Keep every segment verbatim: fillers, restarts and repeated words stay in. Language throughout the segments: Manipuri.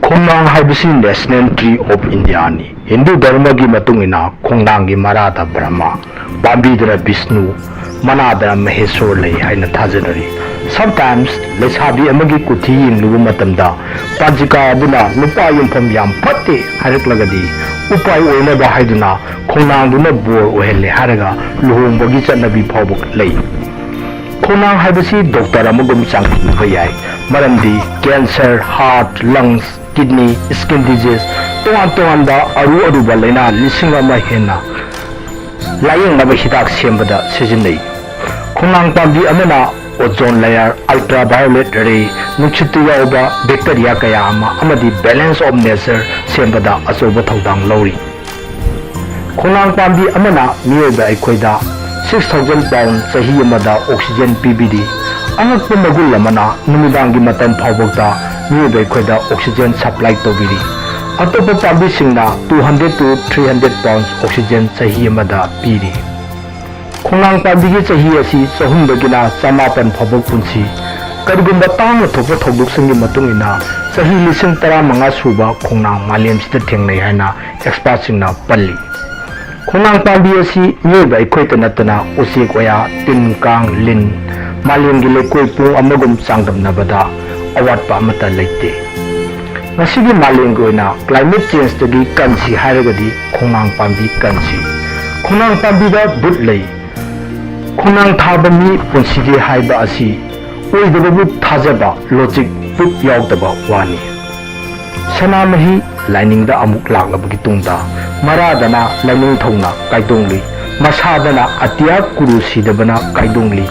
ꯈꯣꯡꯅꯥꯡ ꯍꯥꯏꯕꯁꯤ National Tree of Indiaꯅꯤ꯫ ꯍꯤꯟꯗꯨ ꯙꯔꯃꯒꯤ ꯃꯇꯨꯡ ꯏꯟꯅ ꯈꯣꯡꯅꯥꯡꯒꯤ ꯃꯔꯥꯗ ꯕ꯭ꯔꯍꯃ, ꯄꯥꯝꯕꯤꯗꯅ ꯕꯤꯁꯅꯨ, ꯃꯅꯥꯗꯅ ꯃꯍꯦꯁꯣꯔ ꯂꯩ ꯍꯥꯏꯅ ꯊꯥꯖꯅꯔꯤ꯫ Sometimes ꯂꯩꯁꯥꯕꯤ ꯑꯃꯒꯤ ꯀꯨꯊꯤ ꯌꯦꯡꯂꯨꯕ ꯃꯇꯝꯗ ꯄꯥꯟꯖꯤꯀꯥ ꯑꯗꯨꯅ ꯅꯨꯄꯥ ꯌꯦꯡꯐꯝ ꯌꯥꯝ ꯐꯠꯇꯦ ꯍꯥꯏꯔꯛꯂꯒꯗꯤ, ꯎꯄꯥꯏ ꯑꯣꯏꯅꯕ ꯍꯥꯏꯗꯨꯅ ꯈꯣꯡꯅꯥꯡꯗꯨꯅ ꯕꯣꯔ ꯑꯣꯏꯍꯜꯂꯦ ꯍꯥꯏꯔꯒ ꯂꯨꯍꯣꯡꯕꯒꯤ ꯆꯠꯅꯕꯤ ꯐꯥꯎꯕ ꯂꯩ꯫ ꯈꯣꯡꯅꯥꯡ ꯍꯥꯏꯕꯁꯤ ꯗꯣꯛꯇꯔ ꯑꯃꯒꯨꯝ ꯆꯥꯡꯗꯝꯅꯕ ꯌꯥꯏ, ꯃꯔꯝꯗꯤ cancer, heart, lungs, kidney, skin disease, ꯇꯣꯉꯥꯟ ꯇꯣꯉꯥꯟꯕ ꯑꯔꯨ ꯑꯔꯨꯕ ꯂꯥꯏꯅꯥ ꯂꯤꯁꯤꯡ ꯑꯃ ꯍꯦꯟꯅ ꯂꯥꯌꯦꯡꯅꯕ ꯍꯤꯗꯥꯛ ꯁꯦꯝꯕꯗ ꯁꯤꯖꯤꯟꯅꯩ꯫ ꯈꯣꯡꯅꯥꯡ ꯄꯥꯝꯕꯤ ꯑꯃꯅ ozone layer, ultraviolet ray, ꯅꯨꯡꯁꯤꯠꯇ ꯌꯥꯎꯕ bacteria ꯀꯌꯥ ꯑꯃ ꯑꯃꯗꯤ balance of nature ꯁꯦꯝꯕꯗ ꯑꯆꯧꯕ ꯊꯧꯗꯥꯡ ꯂꯧꯔꯤ꯫ ꯈꯣꯡꯅꯥꯡ ꯄꯥꯝꯕꯤ ꯑꯃꯅ ꯃꯤꯑꯣꯏꯕ ꯑꯩꯈꯣꯏꯗ six thousand pound ꯆꯍꯤ ꯑꯃꯗ oxygen ꯄꯤꯕꯤꯔꯤ꯫ ꯑꯉꯛꯄ ꯃꯒꯨꯟ ꯑꯃꯅ, ꯅꯨꯃꯤꯗꯥꯡꯒꯤ ꯃꯇꯝ ꯐꯥꯎꯕꯗ ꯃꯤꯑꯣꯏꯕ ꯑꯩꯈꯣꯏꯗ oxygen supply ꯇꯧꯕꯤꯔꯤ꯫ ꯑꯇꯣꯞꯄ ꯄꯥꯝꯕꯤꯁꯤꯡꯅ two hundred to three hundred pounds oxygen ꯆꯍꯤ ꯑꯃꯗ ꯄꯤꯔꯤ꯫ ꯈꯣꯡꯅꯥꯡ ꯄꯥꯝꯕꯤꯒꯤ ꯆꯍꯤ ꯑꯁꯤ ꯆꯍꯨꯝꯗꯒꯤꯅ ꯆꯃꯥꯄꯟ ꯐꯥꯎꯕ ꯄꯨꯟꯁꯤ꯫ ꯀꯔꯤꯒꯨꯝꯕ ꯇꯥꯡꯅ ꯊꯣꯛꯄ ꯊꯧꯗꯣꯛꯁꯤꯡꯒꯤ ꯃꯇꯨꯡ ꯏꯟꯅ, ꯆꯍꯤ ꯂꯤꯁꯤꯡ ꯇꯔꯥꯃꯉꯥ ꯁꯨꯕ ꯈꯣꯡꯅꯥꯡ ꯃꯥꯂꯦꯝꯁꯤꯗ ꯊꯦꯡꯅꯩ ꯍꯥꯏꯅ expertꯁꯤꯡꯅ ꯄꯜꯂꯤ꯫ ꯈꯣꯡꯅꯥꯡ ꯄꯥꯝꯕꯤ ꯑꯁꯤ ꯃꯤꯑꯣꯏꯕ ꯑꯩꯈꯣꯏꯇ ꯅꯠꯇꯅ ꯎꯆꯦꯛ ꯋꯥꯌꯥ, ꯇꯤꯟ ꯀꯥꯡ, ꯂꯤꯟ, ꯃꯥꯂꯦꯝꯒꯤ ꯂꯩꯀꯣꯏ ꯄꯨꯡ ꯑꯃꯒꯨꯝ ꯆꯥꯡꯗꯝꯅꯕꯗ ꯑꯋꯥꯠꯄ ꯑꯃꯠꯇ ꯂꯩꯇꯦ꯫ ꯉꯁꯤꯒꯤ ꯃꯥꯂꯦꯝꯒꯤ ꯑꯣꯏꯅ climate changeꯇꯒꯤ ꯀꯟꯁꯤ ꯍꯥꯏꯔꯒꯗꯤ ꯈꯣꯡꯅꯥꯡ ꯄꯥꯝꯕꯤ ꯀꯟꯁꯤ꯫ ꯈꯣꯡꯅꯥꯡ ꯄꯥꯝꯕꯤꯗ ꯚꯨꯠ ꯂꯩ꯫ ꯈꯣꯡꯅꯥꯡ ꯊꯥꯕ ꯃꯤ ꯄꯨꯟꯁꯤꯗꯦ ꯍꯥꯏꯕ ꯑꯁꯤ ꯑꯣꯏꯗꯕꯕꯨ ꯊꯥꯖꯕ logic proof ꯌꯥꯎꯗꯕ ꯋꯥꯅꯤ꯫ ꯁꯅꯥꯃꯍꯤ ꯂꯥꯏꯅꯤꯡꯗ ꯑꯃꯨꯛ ꯂꯥꯛꯂꯕꯒꯤ ꯇꯨꯡꯗ, ꯃꯔꯥꯗꯅ ꯂꯥꯏꯅꯤꯡꯊꯧꯅ ꯀꯥꯏꯗꯣꯡꯂꯤ, ꯃꯁꯥꯗꯅ ꯑꯇꯤꯌꯥ ꯀꯨꯔꯨ ꯁꯤꯗꯕꯅ ꯀꯥꯏꯗꯣꯡꯂꯤ,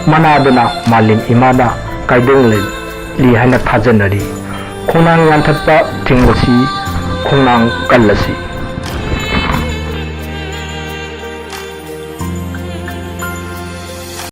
ꯃꯅꯥꯗꯅ ꯃꯥꯂꯦꯝ ꯏꯃꯥꯅ ꯀꯥꯏꯗꯣꯡꯂꯤ ꯍꯥꯏꯅ ꯊꯥꯖꯅꯔꯤ꯫ ꯈꯣꯡꯅꯥꯡ ꯌꯥꯟꯊꯠꯄ ꯊꯤꯡꯂꯁꯤ, ꯈꯣꯡꯅꯥꯡ ꯀꯜꯂꯁꯤ꯫